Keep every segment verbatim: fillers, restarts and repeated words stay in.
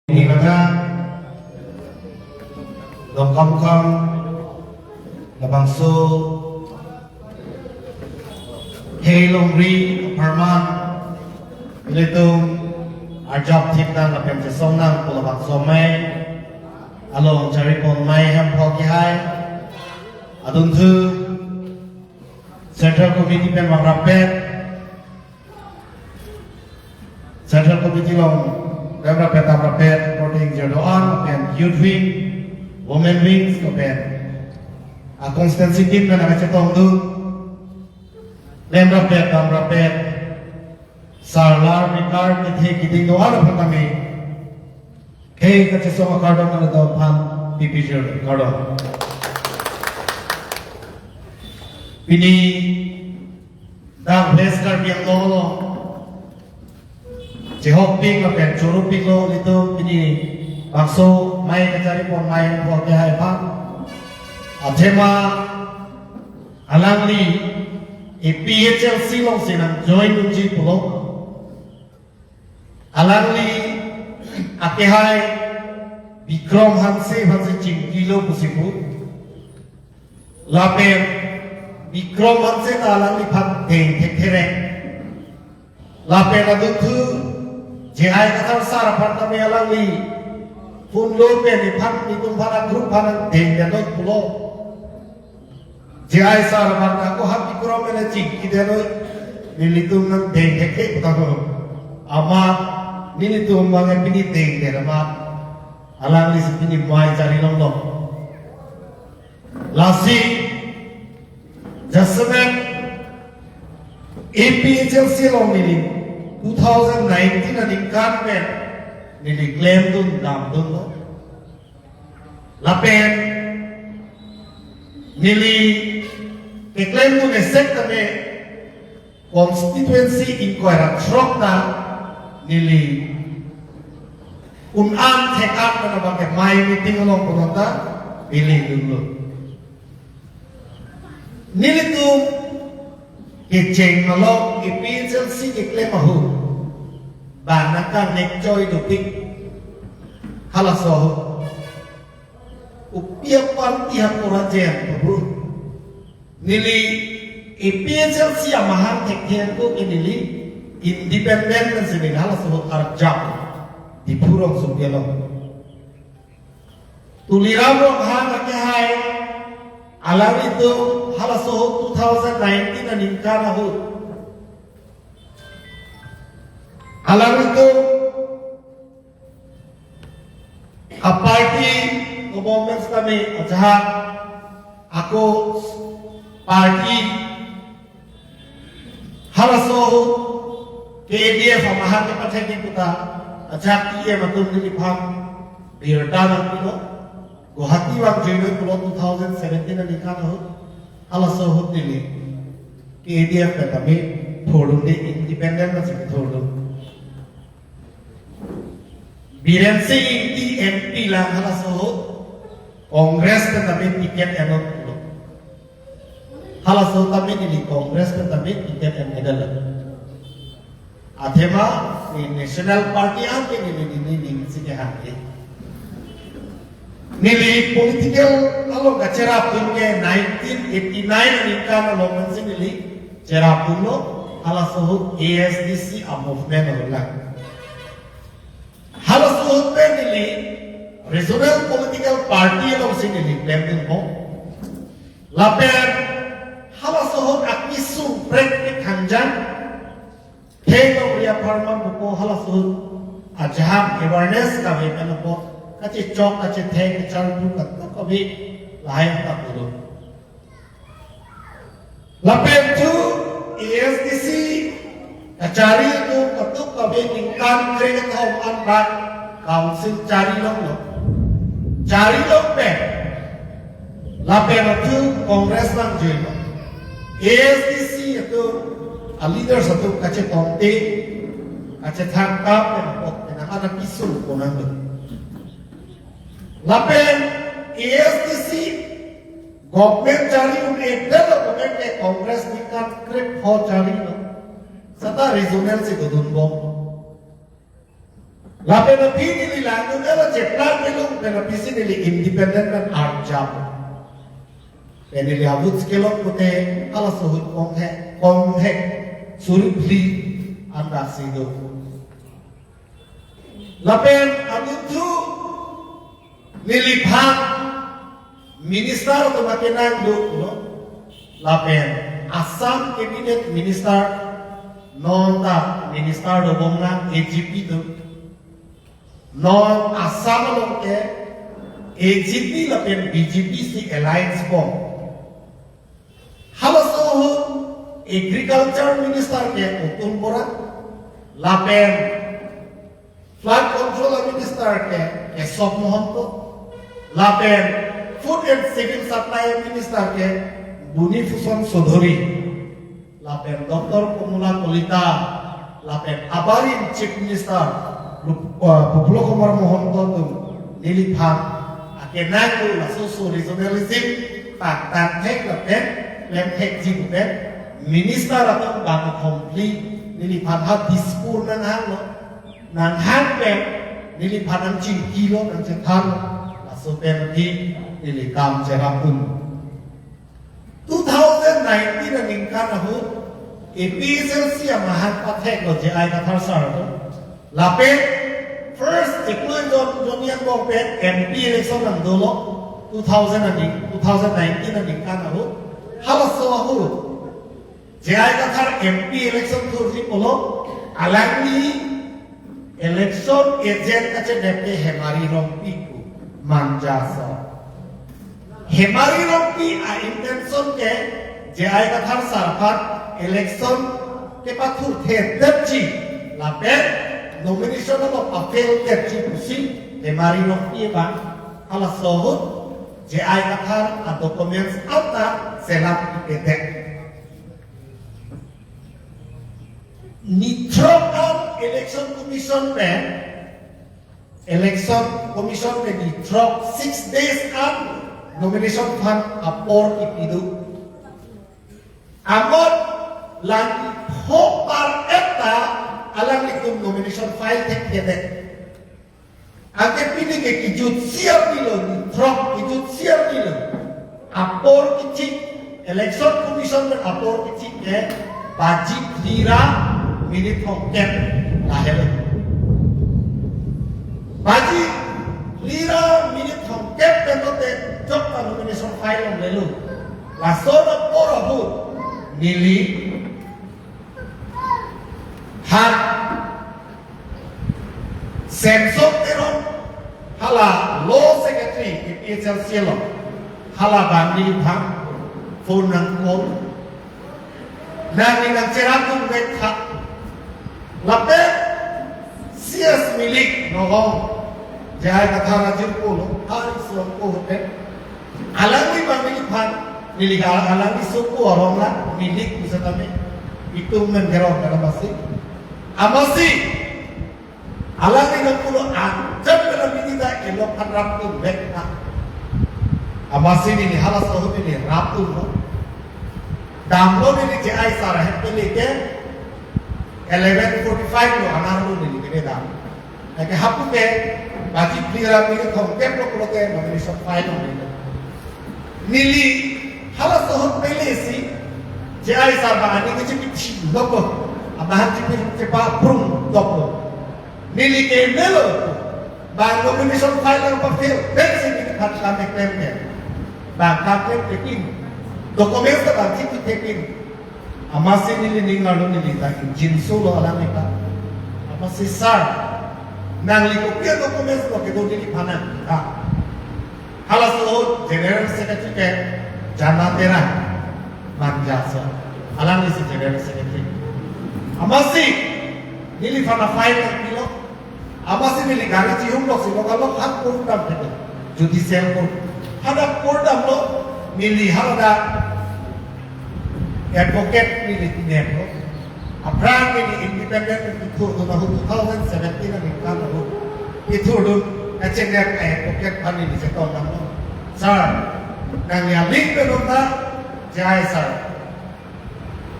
Ingkata Dongkamukam labangso Heilongri apharman ilitum arjap thip nang lapen chesong nang pu labangso amei along charipon amei Hemphu Kehai, adunthu Central Committee pen vangrap-et, Central Committee along remrap-et damrap-et, reporting jado-an pen Youth Wing, Women Wings ko pen a constituency team pen kachetongdun, remrap-et damrap-et, sarlar mekar kethe keding do-an aphan kami khei kachesong akardom nangdun aphan pipijir kardom. Pini dak West Karbi Anglong along chehokpik lapen chorupiklo ilitum pini bangso amei kacharipon amei Hemphu Kehai aphan. Athema alangli A P H L C alongsi nang join dunji pulo. Alangli akehai Bikram Hanse aphansi chingkilo pusi pu. Lapen Bikram Hanse ta alangliphan deng thekthe re. Lapen adunthu J I Kathar sir aphan tame alangli phone lo pen iphan itum aphan a-group aphan nang dengdunnon pulo. J I sir aphan ako ha Bikram pen chingkidennoi, nelitum nang deng thekthe pu tanglo. Amat nelitum abang pini dengden amat alanglisi pini amei chari longlo. Lasi jasemet A P H L C along neli two thousand nineteen aningkan pen neli klemdun damdunlo. Lapen neli keklemdun esek tame constituency ingkoi ra throk ta neli un-an thek-ak pen abang ke amei meeting along pulote neli dunlo. Nelitum kecheng along A P H L C keklem ahut bang nangkang nekchoi dopik halaso ahut. Kopi a-party ha kora jen pabru. Neli A P H L C amahang thekthe ko ke neli independent pensi neli halaso ahut arjap Diphu rongsopi along. Tuliram Ronghang akehai alanglitum halaso ahut two thousand nineteen aningkan ahut alanglitum a-party government kami ajahak ako party halaso ahut ke A D F amahang kepathekji puta ajahak E M atum neliphan birta nangpilo. Guwahati vangjuilo pulo two thousand seventeen aningkan ahut. Halaso ahut neli ke A D F pen tame thurdunde, independent pensi thurdun. Biren Singh Ingti M P lang halaso ahut Congress pen tame ticket ennon pulo. Halaso ahut tame neli Congress pen tame ticket en-edetlo. Athema ne National Party an ke neli neli ning si kehang ke. Neli political along kacherapdun ke nineteen eighty-nine aningkan along pensi neli cherapdunlo, halaso ahut A S D C a-movement ahut lang. Halaso ahut pen neli regional political party alongsi neli klemdunbom. Lapen halaso ahut akesung prek pik hangjan Heilongri apharman pupo halaso ahut ajahak awareness kave pen apot kachechok kachethek kacharpu katok kave lahai ta pulo. Lapen thu A S D C kachari atum katok kave ningkan krekethom anbak council chari longlo. Chari long pen lapen athu Congress nangjuilo. A S D C atum a-leaders atum kachetongte kachethangkap pen apot pen ana kisung konang do. Lapen A S D C government chari un-edet lo government ke Congress ningkan krepho charilo. Seta regional si dodunbom. Lapen aphi neli langdun elo cheplang melung pen aphi si neli independent pen arjap. Pen neli avotes kelong pute halaso ahut kong he, kong he suri phli anda si do. Lapen anunthu neliphan minister atum akenang do lo. Lapen Assam cabinet minister, non ta minister dobom nang A G P do. Non Assam along ke A G P lapen B J P si alliance bom. Halaso ahut Agriculture Minister ke Atul Bora, lapen Flood Control Minister ke Keshav Mahanta, lapen Food and Civil Supply Minister ke Bhuni Bhushan Chowdhury, lapen Doctor Pramila Kalita, lapen abarim Chief Minister Rup-, uh, Bipul Kumar Mahanta atum neliphan akenang do laso so regionalism pangtang thek lapen klem thekji pen minister atum bang akhomphli neliphan ha Dispur nanghanglo, nanghang pen neliphan nangchingkilo nangchethanlo, laso pen aphi neli kam cherapdun. Two thousand nineteen aningkan ahut A P H L C amahan patheklo J I Kathar sir atum. Lapen first Ekloi Jon, Jonian Bongpen M P election nangdolo two thousand aning, two thousand nineteen aningkan ahut. Halaso ahut J I Kathar M P election thurji pulo, alangli election agent kachenep ke Hemari Rongpi pu Manja aso. Hemari Rongpi a-intention ke J I Kathar sir aphan election kepathurthedetji lapen nomination along pafaildetji pusi Hemari Rongpi abang halaso ahut J I Kathar a-documents anta selam kipedet. Nithrok an Election Commission pen, Election Commission pen nithrok six days an nomination aphan apor kipi do. Angot lang pho par-et ta alanglitum nomination file thekthedet. Anke pini ke kejutsi arni lo, nithrok kejutsi arni lo. Apor kechik, Election Commission pen apor kechik ke baji phli ra minute thomkep lahelo. Baji phli ra minute thomkep pen lote jok ta nomination file longlelo. Laso apor ahut neli ha Samson Teron, hala law secretary A P H L C along, hala abang neliphan phone nang-call, nangli nangcherapdun vek tha. Lapen C S Milik Nagaon, J I Kathar ajirpo lo, hari songko hote. Alangli abang neliphan, neli ka alangli songko arong la, Milik pusitame, itum men kerong kana masi. Amatsi, alangli nangpulo anjat pen neli ta elok aphan rapdun vek na. Amatsi neli halaso ahut neli rapdunlo. Damlo neli J I sir ahem pele ke eleven forty-five lo anerlo neli kedam. Lake hapu ke baji phli ra minute thomkep lo pulote nomination file lo neli. Neli halaso ahut pele si J I sir abang aning kechepathi dokok. Abang kechepa, chepaprung dokok. Neli ke melo. Bang nomination file nangpafail, pen si neliphan kam keklem ke. Bang kam klemkle pin. Documents ta bang chingki thepin. Amatsi neli ning arlo neli ta ingjinso lo alam ita. Amatsi sir, nangli kopi a-documents lo kedo neliphan nang. Ha. Halaso ahut General Secretary ke Jana Terang Manja aso. Alangli si General Secretary. Amatsi neliphan a-file nangpilo. Amatsi neli gari chihum loksi local lo han court dam thek. Judicial court. Hadak court damlo neli hadak advocate neli nemlo. Aphrang neli independent kethurdun ahut two thousand seventeen aningkan ahut. Kethurdun kachenep advocate aphan neli chetongdamlo. Sir, nangli aling pen nonta J I sir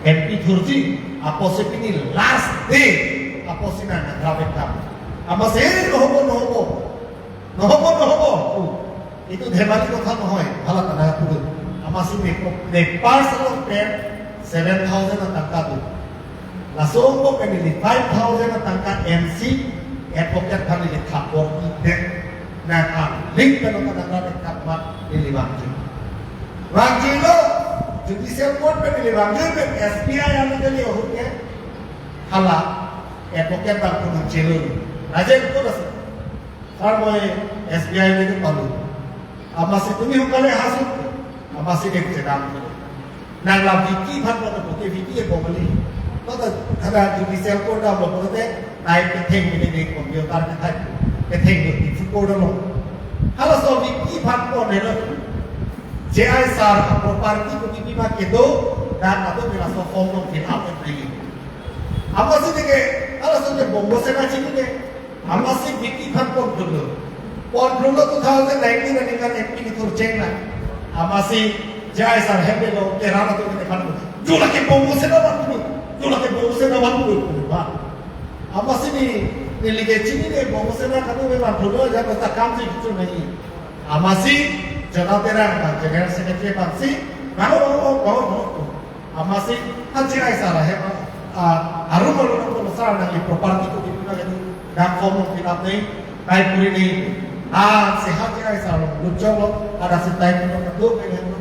M P thurji, apotsi pini last day, apotsi nang nangrap-et dam. Amasi, "এই, নহ'ব, নহ'ব, নহ'ব, নহ'ব।" এইটো ধেমালি কথা নহয়, ভাল কথা নহয়। Amasi নে, নে পাঁচ লাখ পেন seven thousand atangka do. Laso angbong pen neli five thousand atangka M C advocate aphan neli khapor ite, na a link pen nangkatangka kapmat neli vangji. Vangji lo, judicial court pen neli vangji pen S B I ano kali ahut ke. Hala, advocate bang pun chelo. Rajen ko das. Sar, moi S B I le palo. Amasi tumi hukale hasil. Amasi dek chedam. Nang la Vicky aphan ko ko ke Vicky e bomali. To ta kada judicial court da bomali te, tai ketheng ini di computer ke thai. Ketheng di court lo. Halaso Vicky aphan ko ne lo. J I sir a property ko kipi ma kedo, dan ado mela so form lo fill up e. Amasi deke, halaso ke Bongo Sena chinine. Amasi Vicky aphan pon thurlo. Pon thurlo two thousand nineteen aningkan M P kethur chengna. Amasi J I sir hembe lo, ke rana tu ke phan. Jula ke Bongo Sena van thurlo. Jula ke Bongo Sena van thurlo. Ba. Amasi ni, neli ke chinine Bongo Sena kanu ke van thurlo, ja basta kam si kichu nahi. Amasi Jona Terang bang General Secretary bangsi, baru, baru, baru, baru. Amasi, ha J I sir ahem, ah, arum arum ko sir nangli property ko kipi ma kedo, dak form fill up nei, tai puri nei. Ah, si ha J I sir lo, luchong lo, ada si tai puri lo, kedo ke lo.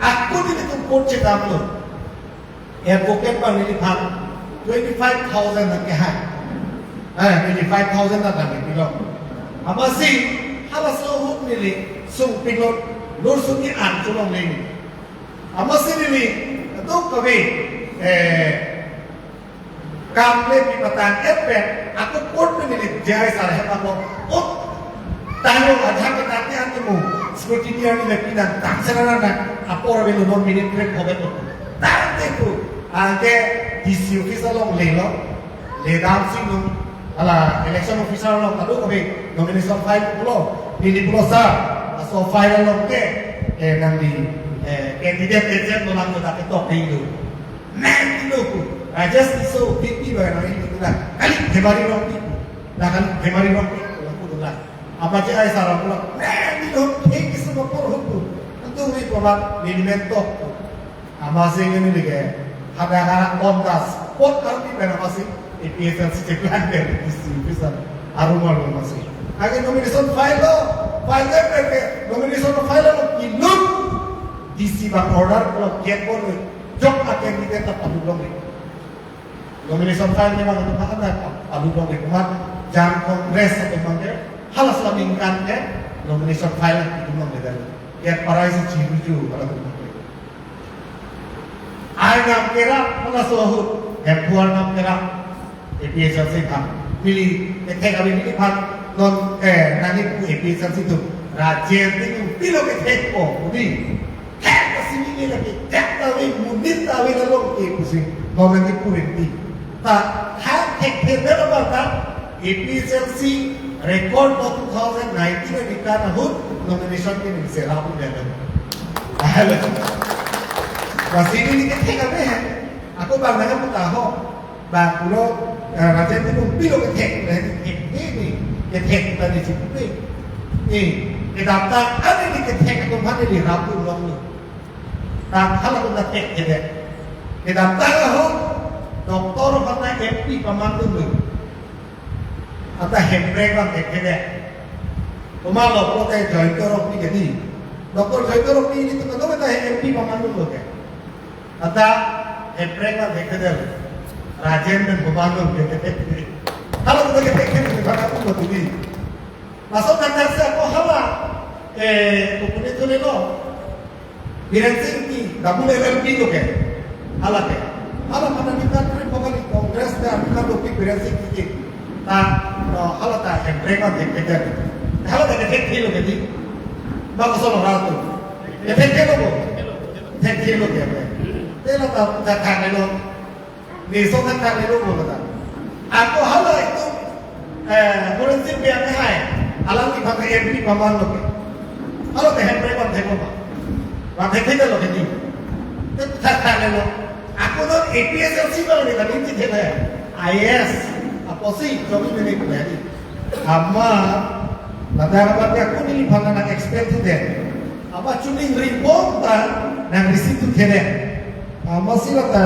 Ako di itu court chedam lo. Advocate bang neliphan twenty-five thousand na kehai. Eh, twenty-five thousand na tangke pilo. Amasi, halaso ahut neli sung pinot, lur sung ni an chulong neli. Amasi neli, tok kave, eh, kam le pi patang et pen, ako court pen neli J I sir ahem ako, ut, tanglo ajak ke tangte ante mo, scrutineer ni le pinang, tang serana na, apor avelo non minute trip hobe ko. Tangte ko, anke D C office along lelo, ledam si nung, hala election officer along kado kave nomination file pulo, neli pulo sir, laso file along ke, eh, nangli, eh, candidate agent lo lang ko dak ketok dei lo. Nang ilo ko, Rajesh Tisso V P ba nang ilo ko na, kali Bhemari Rongpi ko, na kali Bhemari Rongpi ko, ko na. Apa J I sir ko na, nang ilo, eh, kisu ko por ho ko. Antu ni ko ba, ni mentok ko. Amasi neli ke, hada hara kontas, pot arti pen amasi, A P H L C check lang ke, D C officer, arum arum amasi. Age nomination file lo, file lo, ke, nomination file lo, kiluk, D C bang order lo, get ko lo, jok a candidate ta palu long ni. Nomination file ni bang itu kan na palu long ni, kumat, jam Congress atau bang ke, halas la ningkan ke, nomination file itu long ni dari. Get parai si chiru ju, kalau tu. Ai nam kerap, mana sohut, hemphu arnam kerap, A P H L C aphan. Neli, kethek abi neliphan, non, eh, nangji pu A P H L C atum. Rajen atum, pilo kethek ko, udi. Thek ta sini ni lagi, thek ta ave, monit ta ave na long ke pusi. Non nangji pu renti. Ta, thek thek thek na ba ta, A P H L C record lo two thousand nineteen aningkan ahut nomination ke neli serap un dei. Ahal. Masih ini ke thek kami hai. Ako bang nang puta ho. Bang pulo, eh, Rajen atum pilo ke thek, eh, thek ini, ke thek tadi cukup ni. Ni, kedamtang ani ni ke thek atum aphan neli rap un long ni. Ta hala atum ta thek ke dei. Kedamtang ahut, doctor aphan ta M P paman dun lo. Ata hemprek bang thekthedet. Komat lo pulote Joyanta Rongpi ke dei. Doctor Joyanta Rongpi nelitum kado ta M P paman dun lo ke. Ata hemprek bang thekthedet. Rajen pen paman dun ke thekthedet. Hala atum ta thekthedet, paman dun lo dei. Laso nangkar si ako hala, eh, kupuni tu lelo. Biren Singh Engti, double L L B lo ke. Hala ke. Hala mana kita trip kali Congress ke, kita dopik Biren Singh Engti ke. Ta, no, hala ta hemprek bang thekthedet. Hala ta kethek thilo ke dei. Bang solo ratu. Kethek thilo ko. Thek thilo ke. Tela ta, ta thang lo. Ni so thakthak ni lo mo kata. Ako hala itu, eh, forensic biang hai. Alangliphan M P paman lo ke. Hala te hemprek bang thek lo ma. Bang thek thek lo ke ni. Te thakthak ni lo. Ako non A P H L C bang ni kami ti thek hai. I A S. Apotsi, jogi mene ko ni. Ama, ladak amat ya kuni li phana nang expel tu deh. Ama chuning ribom ta nang receive tu kene. Ama si lata,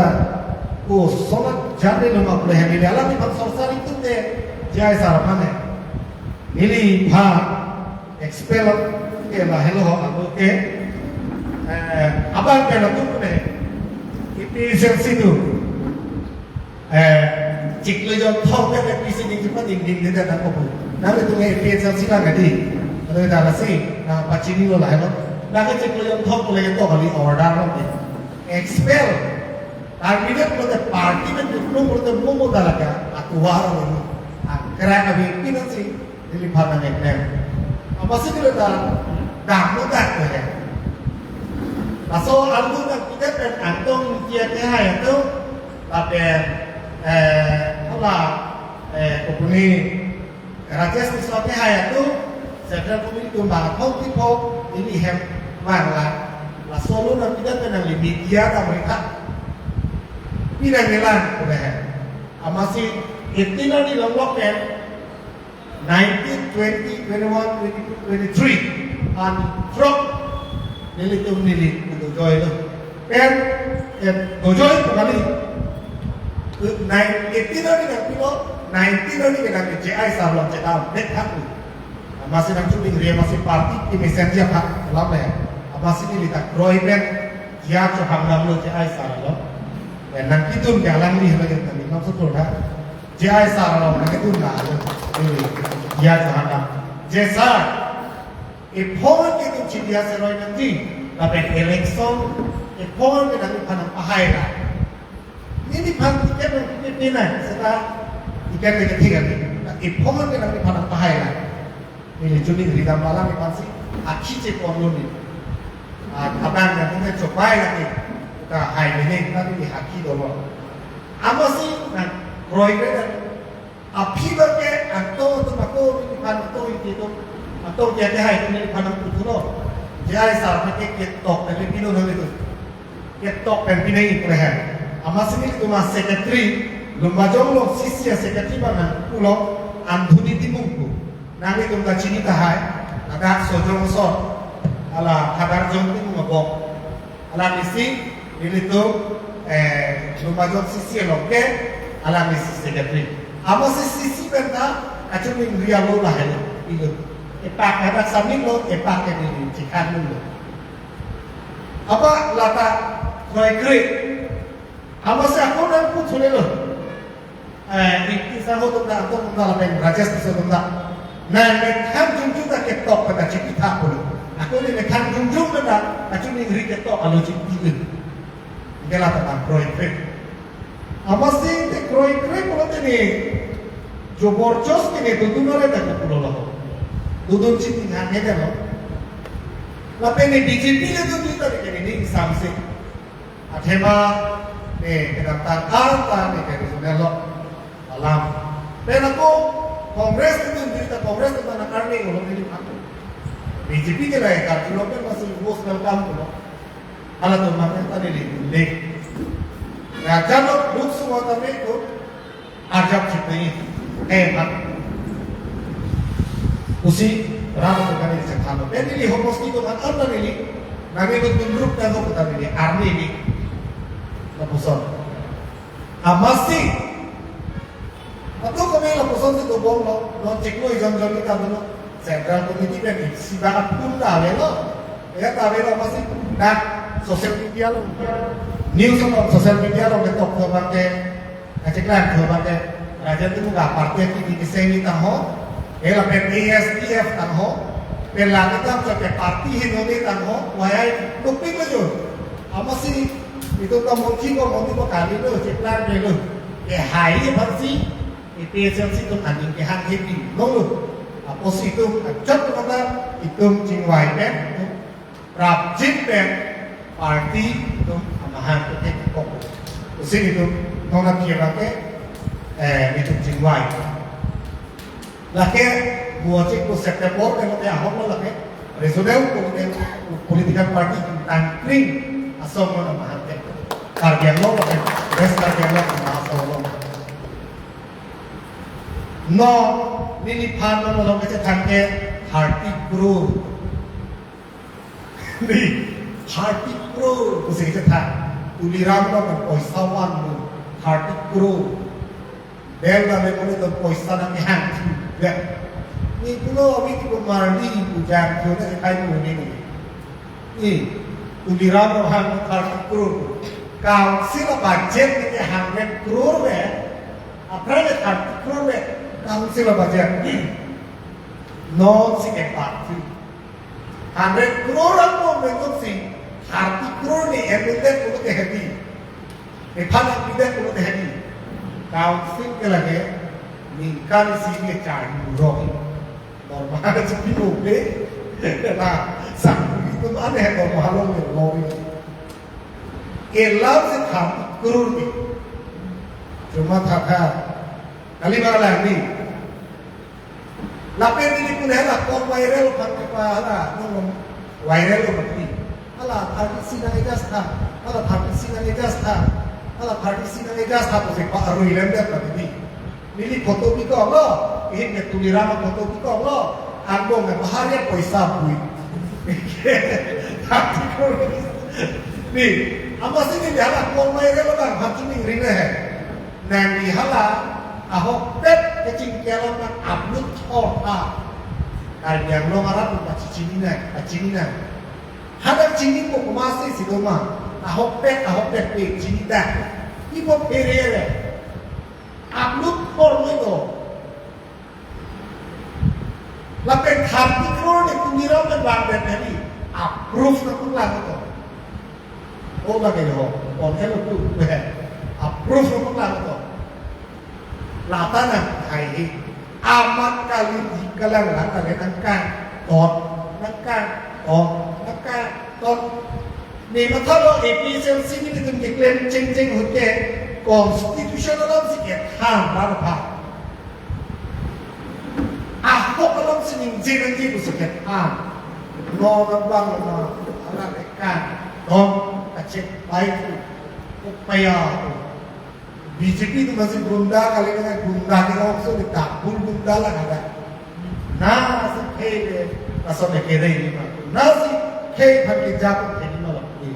oh, solat jande lo ma pule hemi alam ni phang sorsari tu deh. Jai sar phane. Neli pha expel ke lahelo ho ago ke. Eh, abang ke latum ne. A P H L C tu. Eh, chiklo jonthom ke A P C ni chupa ding ding de ta ko. Nang itu nge A P H L C nang adi. Ado ta lasi, nang pachini lo lahelo. Nang ke chiklo jonthom pule to kali order lo ke. Expel. Terminate pule party pen dukno pule mo mo dalaka. Atuwar lo. Angkra abi pinasi. Neli pha nang eknem. Ama si neli ta dam lo dak ko he. Laso aldu nang tiket pen angtong Ingti Kehai atum lapen, eh, hala, eh, kopuni Rajesh Tisso Kehai atum Central Committee atum bang athong tipho neli hem vanglo. Laso aldu nang tiket pen nangli media ta mereka. Pinang nilang ko he. Ama si eighteen arni longlok pen nineteen, twenty, twenty-one, twenty-two, twenty-three, an throk nelitum neli dojoi lo. Pen, eh, dojoi pu kali. Nine, eighteen arni nangpilo, nineteen arni ke nang J I sar along chedam, bek hak lo. Ama si nang chuning ri, ama si party ki messenger hak lam le. Ama si neli ta kroi pen, ya cho hang nam lo J I sar lo. Pen nangkidun ke alangli helo yang tadi, maksud lo na. J I sar along nangkidun na, eh, ya sahana. J I sar, ephong ke tu chidi ase roi nangji, lapen election, ephong ke nangphan pahai ra. Neliphan tiket nangpipina, seta tiket lagi tiga ni. Ephong ke nangphan pahai ra. Neli chuning ridam alam ni pansi, akhi chepon lo ni. Ah, abang na tinggal chopai lagi. Ka hai ni, tadi ni akhi dolo. Ama si nang kroi kre dan aphi ba ke angtong atum ako neliphan angtong Ingti atum angtong Ingti Kehai atum neliphan nangputhu lo. J I sar aphan ke ketok pen pino nang itu. Ketok pen pinai ipre he. Ama si nelitum a-secretary, Lumbajong along C C a-secretary ba nangpulo Anthony Timung pu. Nanglitum ta chini tahai, ladak Sojong Sor, hala Khadarjong Timung abok. Alanglisi, nelitum, eh, Lumbajong C C along ke, alanglisi secretary. Ama si C C pen ta, kachiningri alo lahelo, ilo. Epak hadak samit lo, epak ke neli chikhan lo. Apa lata kroikre. Ama si ako nangputhu le lo. Eh, Ingti sar atum ta, atum ta lapen Rajesh Tisso atum ta. Nang methang jongjong ta ketok pen ta chipitha pulo. Ako ne methang jongjong pen ta, kachiningri ketok alo chipi. Ke lata nang kroikre. Ama si te kroikre pulote ne, joborjosti ne dodun ore ta pulo lo. Dodun chipi nang ne lo. Lapen ne B J P le dodun ta ne ke ne ning samse. Athema, eh, kedamtang anta ne ke regional lo. Alam. Pen ako Congress itu, berita Congress itu mana karni kalau ini aku. B J P ke lah ya, kalau pen masih most welcome ko. Halatum mate ta neli le. Ya, jano duk semua kami itu. Arjap chipnai, eh, mat. Pusi, ram tu kami cekhan. Pen neli homosti atum an anta neli, nami tu tundruk ta ho kota neli, army ni. Lapuson. Ama si. Ato kami lapuson si dobom lo, non chiklo ijong jong kita dulu. Central Committee pen si bang apun ta avelo. Ya ta avelo ama si. Dak social media lo. News lo social media lo ketok ke bang ke. Kachiklang ke bang ke Rajan Timung aparty ke di keseng ni tang ho. Ela pen A S D F tang ho. Pen la ke tam ke party hin ho ni tang ho. Wayai tupik lo jo. Ama si itu to mungkin ko mungkin ko kali lo chiklang ke lo. Ke hai ye bang si. A P H L C atum aning ke hang happy lo lo. Apotsi itum ajat mata itum chingvai pen. Prapjin pen party atum amahang ke kok. Pusi itum nona kira ke, eh, itum chingvai. Lake buat chik ko September ke lote ahok lo lake. Regional ko lote political party tangkring asong lo amahang ke. Karbi Anglong lake. West Karbi Anglong amahang asong lo. No, Neliphan malom kachethan ke thirty crore. Ni, thirty crore pusi kachethan. Tuliram lo kan poisa van lo, thirty crore. Bel na le pulo to poisa na kehang. Ya. Ni pulo ami ti ko marli pu jam tu na kai mo ni ni. Ni, Tuliram lo hang thirty crore. Council budget ni ke hundred crore le. Aphrang le thirty crore le. Council budget. Non si ke party. Hundred crore ang mo mentok si, thirty crore ni M L A pulote hedi. Ephan ang pidet pulote hedi. Council ke lage, ningkan isi ke charli burong. Normal si pi mo pe. Na, sang itu aneh normal lo ni lo ni. Elam si thirty crore ni. Cuma thakha. Kali malah ni. Lapen neli pun hala kong viral aphan kepa hala, nong viral lo mati. Hala thirty si nang adjust tha, hala thirty si nang adjust tha, hala thirty si nang adjust tha pusi pa arui lem det mati. Neli photo bikok lo, ihin ke Tuliram photo bikok lo, angbong ke bahar ya poisa bui. Ni, amatsi neli hala kong viral lo bang, hati ning ring he. Nangli hala ahokpet kachingki alam nang upload thor tha. Karbi Anglong arat nang pachini nang, pachini nang. Hadak chini ko komatsi si doma. Ahokpet, ahokpet pe chini dak. Ipo phere re. Upload thor lo do. Lapen thirty crore ni Tuliram pen bang pen hari. Approve nangkok lang to. O lake ho, on hello tu, approve nangkok lang to. Lata nang hai hi. Amat kali di kalang lang kali nangkang ton, nangkang ton, nangkang ton. Ni mathalo A P H L C ni itum ke claim cheng cheng ahut ke constitution alam si kethan bar pha. Ahok alam si ningje nangje pusi kethan. No nabang ma alam ekan. Dong kachek baik tu. Upaya tu. B J P tu masih gunda kali nang gunda ni ong so ni tak pun gunda lah ada. Na si khei le, na so le kere ni ma. Na si khei phan ke jak ke ni ma lak ni.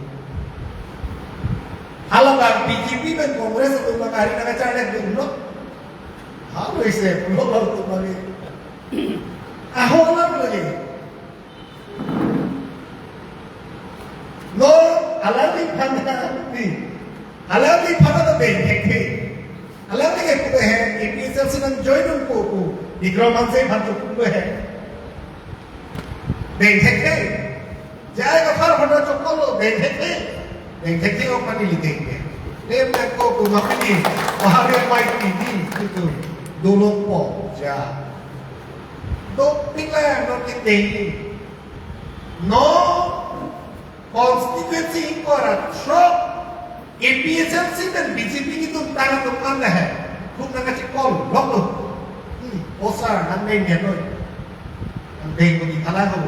Hala bang B J P pen Congress tu bang hari nang charli dun lo. Halo ise pulo lo tu bang. Ahok alam lagi. No, alangli aphan ta di. Alangli aphan ta dengthekthe. Alangli ke pu he, A P H L C nang join un pu pu. Bikram Hanse aphan chok pu he. Dengthekthe. J I Kathar aphan ta chok lo, dengthekthe. Dengthekthe ok mani li dengthe. Lem nangkok pu mapini. Bahari mai ti di itu. Dolong po ja. Dopik la no ti dengthe. No constituency ingkoi ra throk A P H L C pen B J P kitum tang atum an le he. Thuk nang kachikol lok lo. Hmm, osar nang deng dia noi. Nang deng ko di thala ho.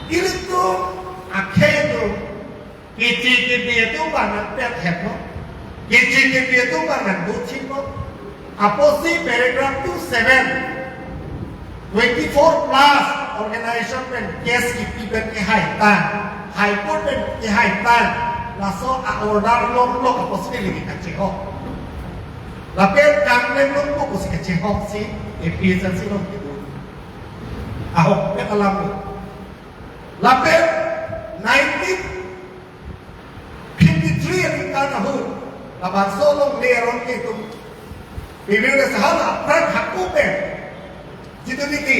Ilitum akhei atum K T K P atum bang nang pet het lo. K T K P atum bang nang duthin lo. Apotsi paragraph two seven, twenty-four plus organization pen case kipi pen kehai tang, High Court pen kehai tang, laso a-order longlo apotsi neli kachehok. Lapen kanglen longpo pusi kachehok si A P H L C along kedo. Ahokpet alam lo. Lapen nineteen fifty-three aningkan ahut, labangso alongle aron ke itum, P V N S hala aphrang hako pen, jitu niki,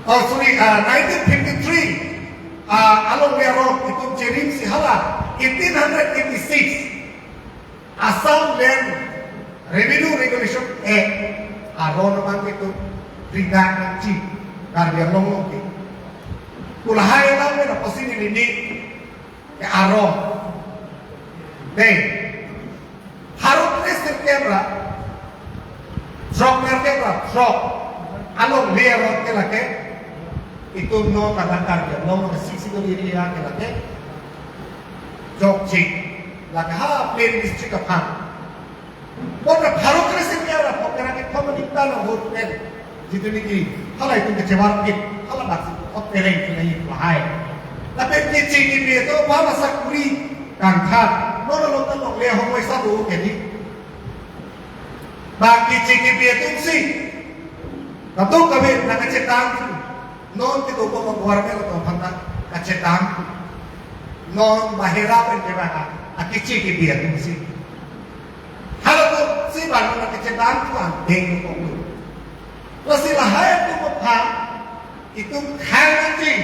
oh sorry, ah, nineteen fifty-three, ah, alongle aron itum cherim si hala eighteen hundred eighty-six Assam Land Revenue Regulation Act aron abang itum ridang nangji Karbi Anglong along ke. Kulahai alam ke na posi ni lini ke aron. Dei. Harut ni sirkep ra. Throk nerkep ra. Throk. Alongle aron ke lake. Itum no kadang Karbi Anglong no sisi ko area ke lake. Jokchik. Lake ha plain district aphan. Bonta pharo kre-sirkep ra phongkre kethom aning ta lo vote pen. Jitu niki, hala itum kechevar pit, hala bak si ot pereng kena ik lahai. Lapen keche kebi atum ba masa kuri kangkhat. Non along ta longle ahong waisa do ke di. Bang keche kebi atum si. Kadokave nangkachetang. Non kedo ko government atum aphan ta kachetang. Non bahera pen kevang a, akeche kebi atum si. Halatum si bang nangkachetang tu an deng ko. Lasi lahai atum aphan itum khang anjing.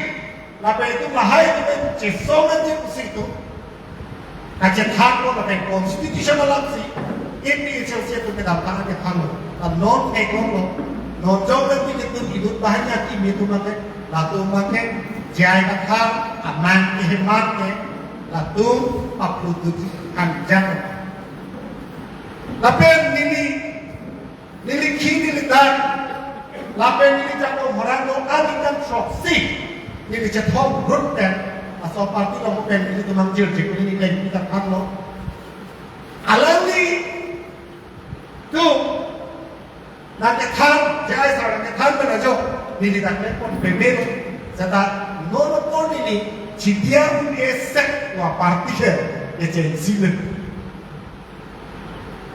Lapen itum lahai atum chesong anjing pusi itum kachethanlo lapen constitution alam si A P H L C atum kedam tang kachethanlo. Lapen non theklonglo. Non jong pen itum idut banghini kimi atum abang ke, latum abang ke J I Kathar amang ke hemat ke, latum paplutut kanjang. Lapen neli, neli khi neli dak, lapen neli jakong horang lo, ani kan shoksi neli chethom rut pen, laso party along pen nelitum nangjiljik, neli klem kita thanlo. Alangli tu nangkethan, J I sir nangkethan pen ajo neli dak klempon pemelo. Seta non apor neli chitiang un-e sek wa party ke agency le.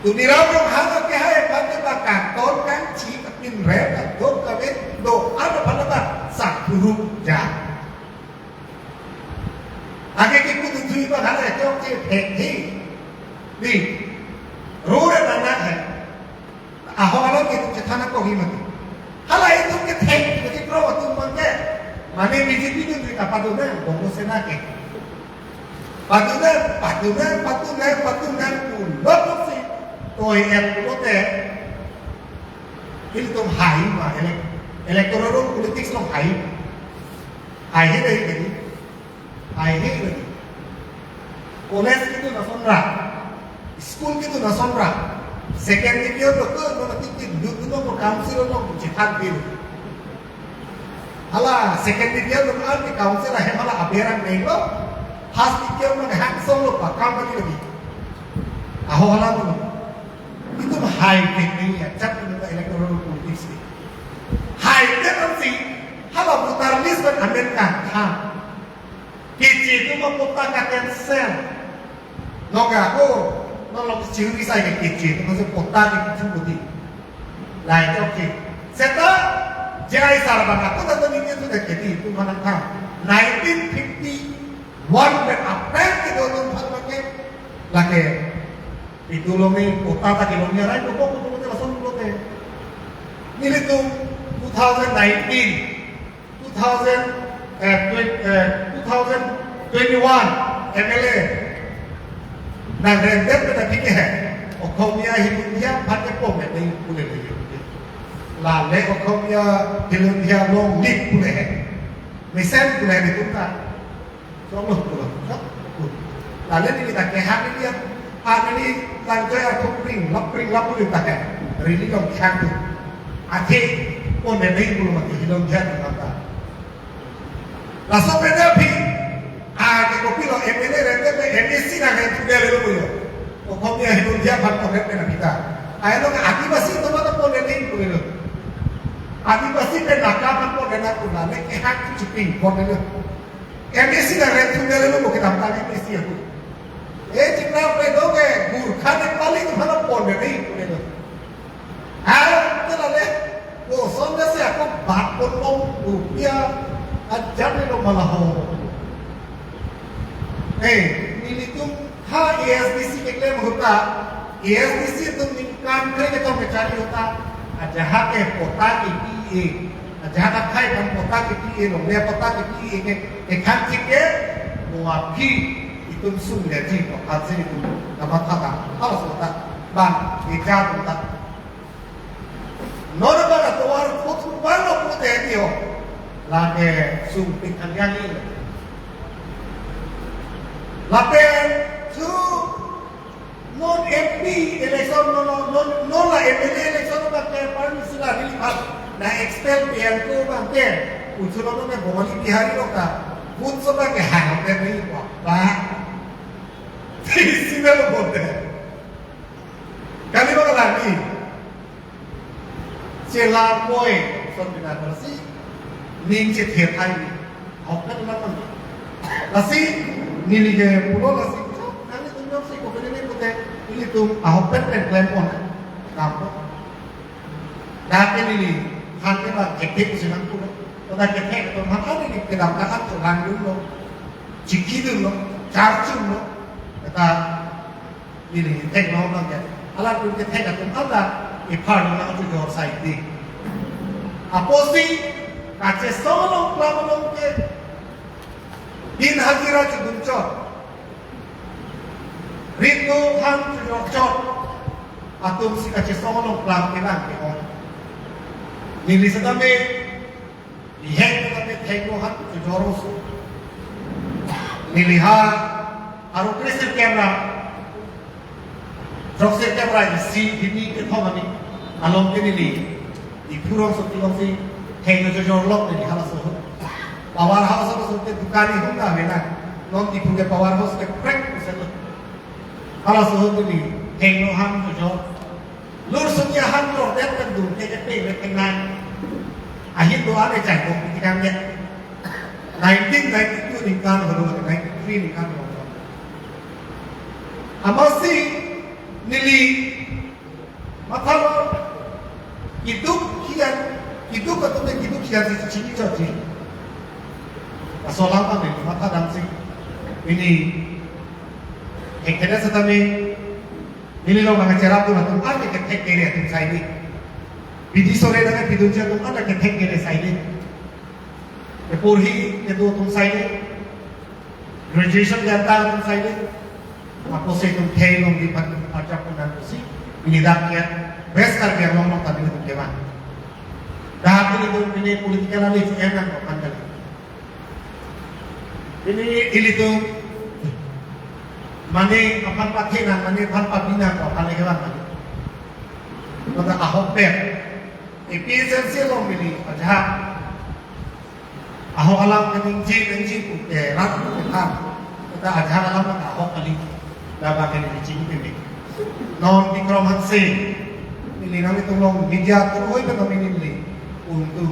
Tuliram Ronghang akehai aphan ke ba kangton kangchi kapinrem kangton kave do ano aphan ba sak puruk ja. Ake ke kutu thui ba hala ke ok ke thek thi. Di. Rure nana hai. Aho hala ke tu chethan ako hi mati. Hala itum ke thek, mati pro atum abang ke. Mane B J P tu thui apa tu na, Bongo Sena ke. Patunan, patunan, patunan, patunan, pulo si. Toi et pulote. Ilitum hai ma, elek-, electoral politics along hai. Hai he dei kedi. Hai he dei. College kitu lason ra. School kitu lason ra. Second division lo ke, lo nanti kitu, lo lo council lo chethan bill. Hala second division lo an di council ahem hala aberang neng lo. First division lo hang song lo pakam kali lagi. Aho hala lo. Itum hai ke ni ya, chap ni electoral politics ni. Hai ke kan si, hala voter list kan amen kan ha. Keche atum apota ka-cancel. Nonke ako, non lo chiri sai ke keche atum si pota ke kichu budi. Lai chok ke. Seta, J I sir abang ako ta tadi ke sudah jadi itu mana tha. Nineteen fifty-one pen apel ke do non phan make. Lake, itu lo me pota ta ke lo me rai ko ko ko ko lason lo te. Nelitum two thousand nineteen. Two thousand, eh, twenty, eh, two thousand twenty-one M L A. Nang rem det pen aphi ke he. Okhomia Hilongdia aphan ke pon me dei pule dei. Lale Okhomia Hilongdia long live pule he. Mesen pule he itum ta. Song lo pule. Lale neli ta kehang neli ya. Aneli langjoy akhong ring, lap ring, lap ring ta ke. Rili long kehang tu. Athe, pon me dei pulo mati Hilongdia tu kata. Laso pen aphi, a ke kopilo M L A rente pe M A C nang rem thu dele lo pulo. Okhomia Hilongdia aphan pon rem pen aphi ta. Ai lo Adivasi atum ta pon dei pulo. Adivasi pen Naga aphan pon dei na pulo. Lale kehang tu chiping pon dei lo. M A C nang rem thu dele lo mo kedam tang M A C aku. Eh, chikna pre do ke, Gurkha Nepali atum aphan pon dei pulo. Ah, te lale, koson si ako bat pon long, rupia, ajan ni lo malaho. Eh, nelitum ha A S D C keklem ahut ta, A S D C atum ningkan kre kethom kechari ahut ta, ajahak ke pota kepi-e, ajahak akhai aphan pota kepi-e, longle pota kepi-e ke, kekhang chik ke, mo aphi itum sung le ji ko aphan si itum kamatha ta, halaso ta, bang, ija atum ta. Non abang atovar put bang lo put eh dio. Lake sung pik an yang ini. Lapen tu non M P election non non non la M L A election ba ke parmi sila rili pas na expel pian ko bang ke. Unsur non me Bongali Bihari lo ka. Put so bang ke hang ke ni pa. Ba. Sila lo put eh. Kali bang Lagi. Chelar poi, son bina lasi ning chethe thai ni. Ahok pen lang lang. Lasi neli ke pulo lasi, "Nangtum jongsi kopine ni pute, nelitum ahok pen pen klem pon." Dampo. Dak ke neli han ke ba kethek si nangpulo. Kodak kethek atum han, neli kedam ta an cholang dunlo, chiki dunlo, charchunlo. Kata neli theklo nang ke. Halatum kethek atum anta ephar nang chojor sai di. Apotsi kachesong along klam along ke din hajira chodun chot, rit do han chojor chot atumsi kachesong along klam kelang ke-ong. Neli setame ihek tame thengno han chojor oso. Neli ha aro kre sirkep ra, throk sirkep ra isi hini kethom ani along ke neli Diphu rongsopi alongsi thengno chojor lok neli halaso ahut. Power house alongsi te dukan ihum ta avena. Non Diphu ke power house ke prank pusat lo. Halaso ahut neli thengno han chojor. Lur sunya han lor det kan dun ke ke pe le kenang. Ahin do ane chai kong piti kan ya. Nineteen ninety-two ningkan holo, ninety-three ningkan holo. Amatsi neli mathalo kiduk kian, kiduk atum ke kiduk kian si chini chot ji. Asolam ame matha damsi ini hekena setame neli long nang cherap tu atum anta kethek kere atum sai di. Bidi sore nang pidunji atum anta kethek kere sai di. Epurhi kedo atum sai di. Graduation ke anta atum sai di. Apotsi itum thei long di pan pajak punan pusi. Ini dak ya. Best Karbi Anglong long tadi itum keman. Dak ilitum pini political ali enang kok kan kali. Pini ilitum mane aphan pathe nang, mane aphan pabi nang kok kan keman. Mata ahok pen. A P H L C along pini ajahak ahok alam ke ningje ningje pu ke rat pu ke than. Kata ajahak alam ke ahok kali. Labang ke ningje pu ke. Non Bikram Hanse, neli nangtum along media through hoi pen neli neli untuk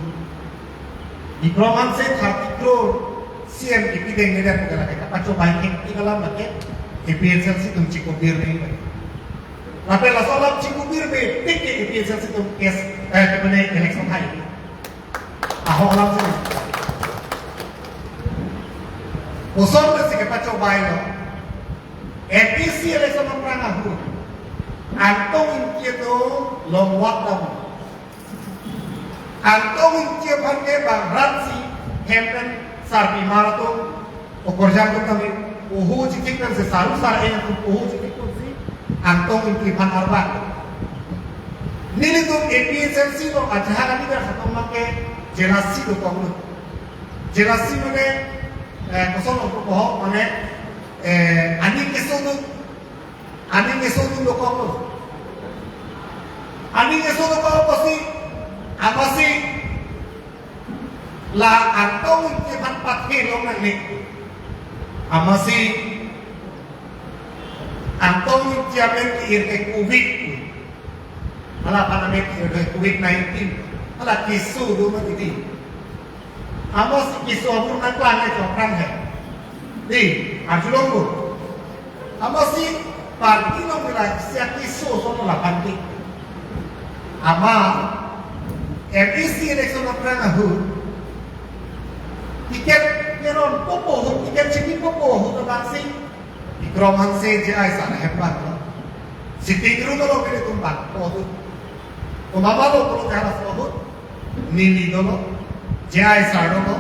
Bikram Hanse thirty crore C M kipi dengledet pu ke lake kapachobai ke alam lake A P H L C atum chikobir dei. Lapen laso alam chikobir pen tik ke A P H L C atum case, eh, kepene election hai. Ahok alam si. Koson si kepachobai lo. M P C election aphrang ahut Angtong Ingti atum longwak dam. Angtong Ingti aphan ke bang rat si hem pen sarpimar atum okorjang atum kami oho chitik nang se saru sar-e atum oho chitik atum si Angtong Ingti aphan arbak. Nelitum A P H L C along ajahak ani ber khatong abang ke jealousy dokok lo. Jealousy mane, eh, koson lo ko mane, eh, ani keso do, ani keso do dokok lo. Ani keso dokok apotsi, apotsi la Angtong Ingti aphan pathe long nangne. Amatsi Angtong Ingti amen ke-ir ke covid. Hala aphan amen ke-ir ke covid nineteen. Hala keso do ma titi. Amatsi keso abur nangklang hai chokram hai. Di, arjulong bu. Amatsi party along nila sia keso sono lapan ti. Amat M A C election aphrang ahut ticket ngeron popo ahut, ticket chini popo ahut abang si Bikram Hanse J I sar hem bang lo. Sitting room along nelitum bangpo ahut. Komat ma lo pulote halaso ahut neli dolo, J I sar dolo,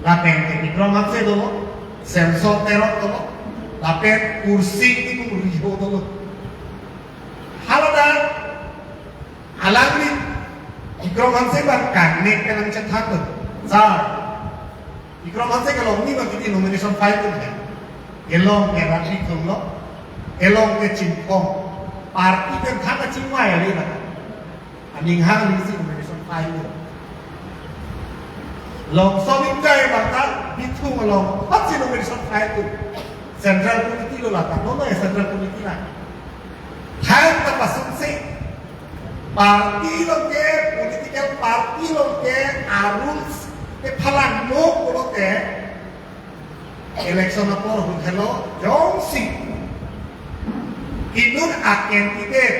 lapen ke Bikram Hanse dolo, Samson Terang dolo, lapen Kursing Timung Riho dolo. Haladak alangli Bikram Hanse bang kangnek kelang chethan tu. Sar, Bikram Hanse ke along ni bang titi nomination file tu hai. Along ke rati thum lo, along ke chingkong. Party pen thang kachingvai ali na. Aning hang ni si nomination file tu. Long soming kai bang ta bithung along pat si nomination file tu. Central committee lo lata, nono ya Central Committee la. Thang ta pasung Party along ke, political party along ke, a-rules ke phalangno pulote, election apor ahut helo jongsi inut a-candidate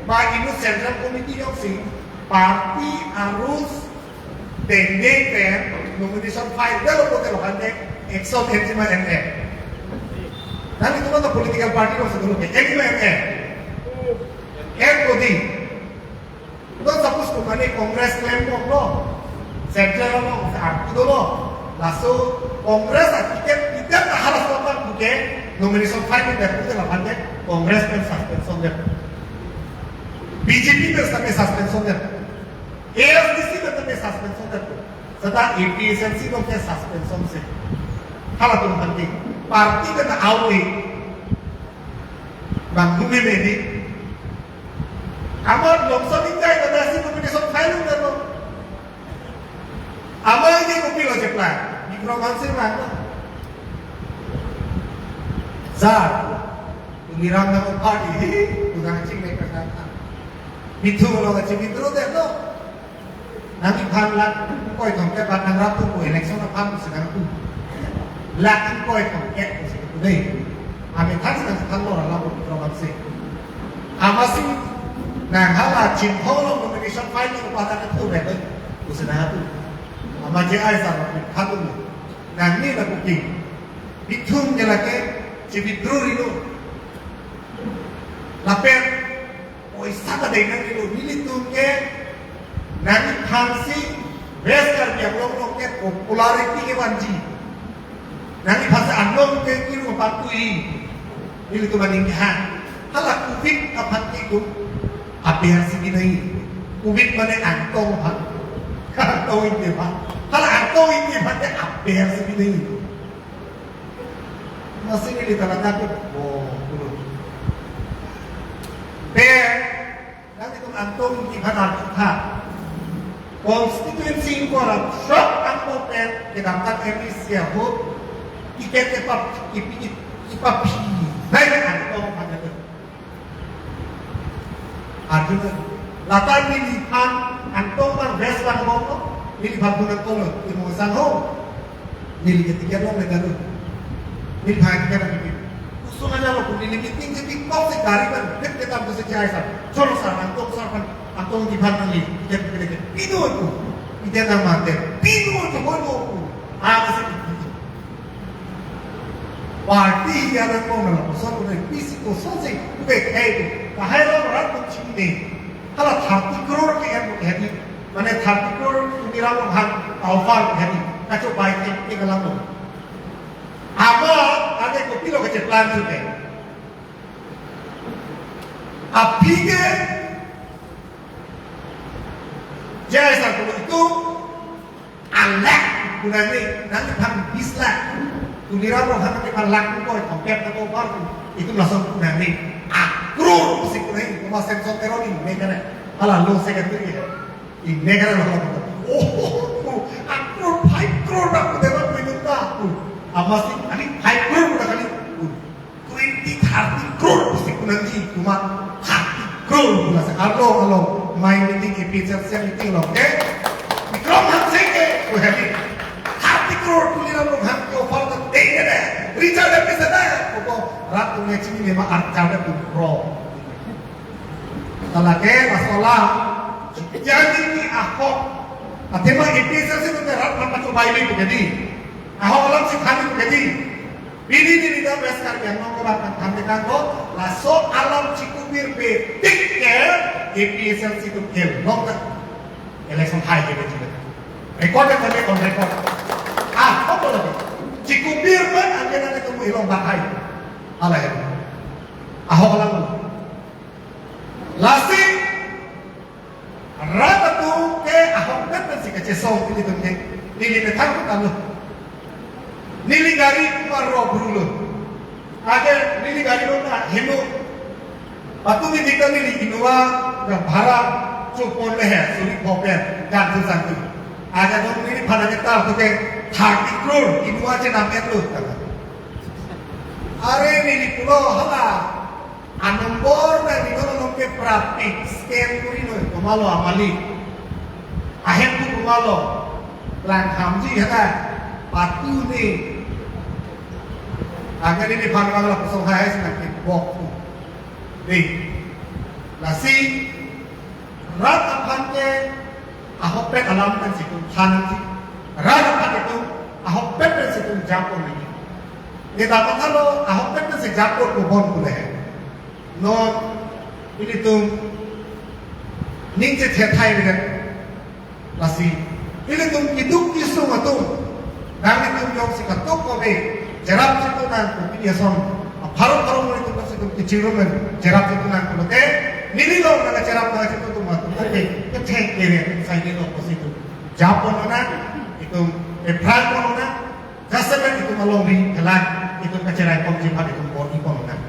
ba inut central committee jongsi party a-rules dengdeng pen nomination file detlo pulote, lapu-an ke action enji ma en-e? Nanglitum an political party alongsi dolo ke, enji ma en-e? En ko dei. Non suppose ko mane Congress klembomlo, central along arpu dolo, laso Congress a-ticket, ticket ahar asor abang puke nomination file det pulote, lapu-an ke Congress pen suspension det, B J P pen sitame suspension det, A S D C pen sitame suspension det. Seta A P H L C along ke suspension si. Halatum aphan ke party pen ta out-e. Bang humi medi. Amat Longson Ingti ta si nomination file un-e lo. Amat ini kopilo cheplang? Bikram Hanse vanglo. Sir, Tuliram nang party, tunang ching ne kata. Mithu lo ka ching mithu de lo. Nangliphan lakh ingkoi thomkep bak nangrap pu election aphan si nangpu. Lakh ingkoi thomkep si nangpu dei. Amethan si nangthan lo, rala pu Bikram Hanse. Amatsi nang hala Chinthong along nomination file nangpadan nangpu re dei. Pusi nangpu. Amat J I sir nangthan lo. Nangli la booking. Bithung ke lake chi-withdraw-ri lo. Lapen poisa ta deng nangne lo, nelitum ke nangliphan si West Karbi Anglong along ke popularity kevanji. Nangliphan si anong ke kiru paktui. Nelitum aning kehang. Hala covid aphan ke ko aber si binai. Covid mane Angtong aphan. Angtong Ingti aphan. Hala Angtong Ingti aphan ke aber si binai. Masih ini dalam aku. Oh, dulu. Pe, nanglitum Angtong Ingti aphan arjutha. Constituency ingkoi ra throk angko pen kedamtang M A C ahut ticket kepap, kipi, kipaphi. Baik Angtong aphan itu. Arjutha. Lata neliphan Angtong abang West abang bom lo. Neliphan pun Angtong lo. Timung sangho. Neli ke ticket longledet lo. Neliphan ticket nangpi. Kusung aja lo pu neli meeting si pikok si gari abang. Bit ketam ke si J I sir. Cholo sir, Angtong sir aphan, Angtong Ingti aphan nangli ticket pi-ik ke. Pinu aku. Ticket nangmate. Pinu aku, pinu aku. Ah, ke si pinu. Party ya nangkong nang lapuson ko nang pisi ko sonsi ko ke kai ko. Kahai lo rat ko chini ne. Hala thirty crore ke-en ko ke hadi. Mane thirty crore Tuliram Ronghang offer ke hadi. Kachobai ke ke kalang lo. Ama ane kopilo kacheplang chuke. Aphi ke J I sir ko itu a lakh kunani, nangliphan bis lakh. Tuliram Ronghang nangliphan lakh ingkoi thomkep nang-offer. Itum lason kunani. A crore si kunani, kuma Samson Teron ne kare. Hala lo secretary ya. Ne kare lo hala. Oh, a crore, five crore na kunani, kunani ta. Amatsi, ani five crore na kali. Twenty, thirty crore pusi kunangji, kuma thirty crore pulasi. Arlo, arlo, mai meeting, A P H L C meeting lo, okay? Bikram Hanse ke, ko heli. Thirty crore Tuliram Ronghang ke offer ta dei ke dei. Richard M P se dei. Koko, rat tumne chini lema archar de tu pro. Talake, masalah. Jadi ni ahok. Athema A P H L C tu rat lam pachobai bi ko jadi. Ahok alam si thani ko jadi. Pini neli ta West Karbi Anglong ke bang than tekang ko, laso alam chikubir betik ke A P H L C atum ke long ta election hai ke betik. Record ke kami on record. Ah, apa lagi? Chikubir pen angke nanglitum ilong bang hai. Ala ya. Ahok alam. Lasi rat atum ke ahok pen pensi kachesong nelitum ke. Neli methang ko tanglo. Neli gari paro bru lo. Ake neli gari lo na heno. Patumi dikta neli Innova ga bhara chopon le he suri phopen kan tu sangtu. Ake dong neli phana ke tar tu ke thirty crore Innova chenam et lo tanglo. Are neli pulo hala. Anombor nangli non non ke prapik scan kuri noi, komatlo amalik. Ahem tu komatlo, lang hamji hata, patu ni. Angkani ni phan wala kosong hai sina ke bok tu. Dei. Lasi, rat aphan ke ahokpet alam pen si itum than nangji. Rat aphan itum ahokpet pen si itum japon nangji. Neta pathalo ahokpet pen si japon ko bon kule. Non ilitum ning chethe thai bidang. Lasi ilitum keduk kesung atum, nanglitum jongsi katuk kave cherap chitu nang ko pini ason apharo pharo ilitum si itum kechingrum pen cherap chitu nang pulote, neli long nang cherap nang chitu atum atum oke, kethe kere sai neli long ko si itum japon nang, itum ephrang pon nang, jasemet itum alongri kelang, itum kacherai ponji aphan itum bor-i pon nang.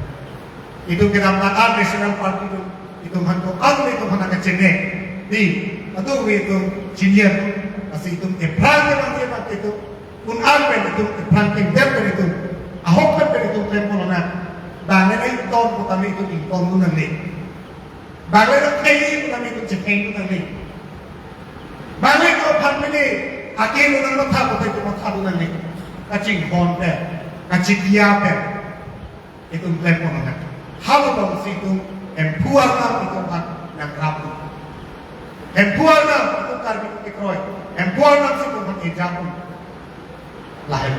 Itum kedam ta an National Party itum, itum aphan ko an itum aphan kachene. Di, atu itum junior, lasi itum ephrang ke bang ke bang itum, un an pen itum, ephrang ke dem pen itum, ahokpet pen itum klem pon nang. Bang le ington ko tame itum ington dun nangne. Bang le khei ko tame itum chekhei dun nangne. Bang le ko aphan pini, ake lo nang matha ko itum matha dun nangne. Kachinghon pen, kachitiya pen itum klem pon nang. Halo bang si itum Hemphu arnam itum aphan nang rap. Hemphu arnam itum Karbi kekroi. Hemphu arnam si itum aphan ejapon. Lahai.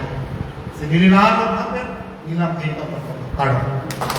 Si neli lam aphan pen, neli lam thek to pon pon. Kardom.